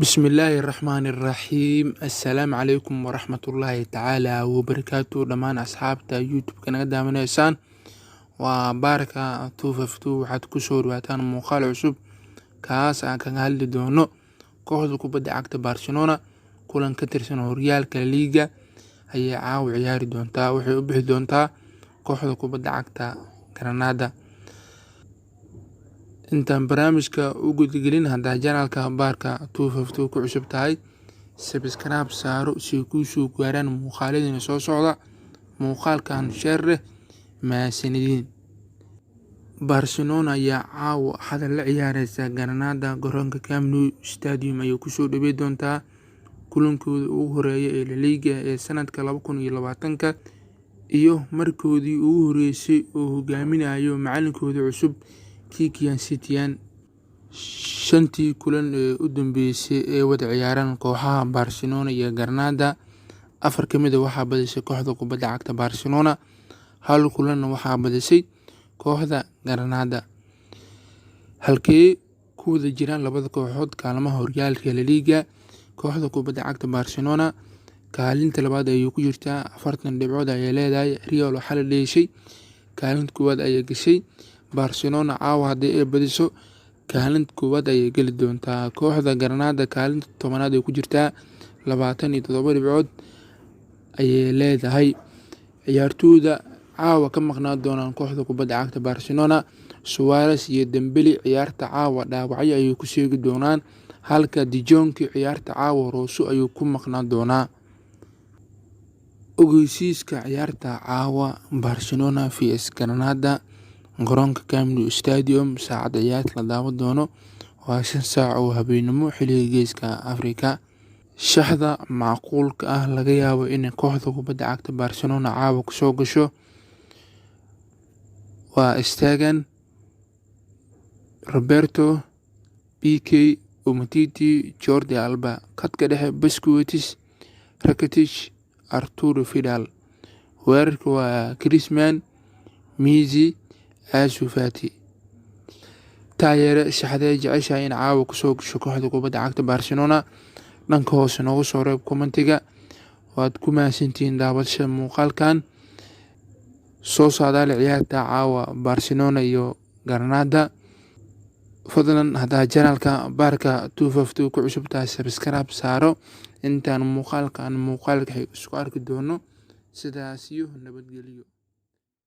Bismillaahi Raxmaani Raxiim. Assalaamu calaykum waraxmatullaahi tacaala wabarakaatu. Dhammaan asxaabta YouTube-ka naga daawanaysaan, waa Baarka 252. Waxaad kusoo dhawaataan muuqaal cusub, kaas aan kaga hadli doono kooxda kubadda cagta Barcelona. Kulan ka tirsan horyaalka La Liga ayay caawa ciyaari doontaa. Waxay u bixi doontaa kooxda kubadda cagta Granada. Intaan barnaamijka u gudgelin, haddaa channelka Baarka 252 ku cusub tahay, subscribe saaro si kuu soo gaaraan muuqaaladina soo socda. Muuqaalkan share leh. Mahadsanidin. Barcelona ayaa caawa Axada la ciyaareysa Granada. Garoonka Camp Nou Stadium ayay kusoo dhawey doontaa kulankooda ugu horeeya ee La Liga ee sanadka 2020-ka iyo markoodii ugu horeysay oo hogaaminayo macalinkooda cusub, Quique Setien. Shantii kulan ee u dambeysay ee wada ciyaaraan kooxaha Barcelona iyo Granada, afar ka mid ah waxaa badisay kooxda kubadda cagta Barcelona, hal kulanna waxaa badisay kooxda Granada. Halkee ku wada jiraan labada kooxood kaalmaha horyaalka La Liga? Kooxda kubadda cagta Barcelona kaalinta labaad ayay ku jirtaa, 40 dhibcood ayay leedahay. Real waxaa la dheeshay, kaalinta koowaad ayay gashay. Barcelona caawa haddii ay badiso, kaalinta koowaad ayay geli doontaa. Kooxda Granada kaalinta 10aad ay ku jirtaa, 27 dhibcood ayay leedahay. Ciyaartooyda caawa ka maqnaan doonaan kooxda kubadda cagta Barcelona: Suarez iyo Dembele ciyaarta caawa dhaawacyo ayay ku seegi doonaan, halka De Jong ciyaarta caawa rooso ayuu ku maqnaan doonaa. Ogeysiiska ciyaarta caawa, Barcelona vs Granada, garoonka Camp Nou Stadium. Saacadda ciyaarta la daawan doono waa 5 saac oo habeenimo xilliga Geeska Afrika. Shaxda macquulka ah laga yaabo in kooxda kubadda cagta Barcelona caawa kusoo gasho waa Stegen, Roberto, Pique, Umtiti, Jordi Alba. Khadka dhexe: Busquets, Rakitic, Arturo Vidal. Weerarka waa Griezmann, Messi, Ansu Fati. Taageere, shaxdee jeceshahay in caawa kusoo gasho kooxda kubadda cagta Barcelona? Dhanka hoose noogu soo reeb commentiga. Waad ku mahadsantihiin daawashada muuqaalkan. Soo saadaali ciyaarta caawa Barcelona iyo Granada. Fadlan haddaa channelka Baarka 252 ku cusub tahay, subscribe saaro. Intaan muuqaalkan muuqaalka isku arki doono, sidaas iyo nabadgelyo.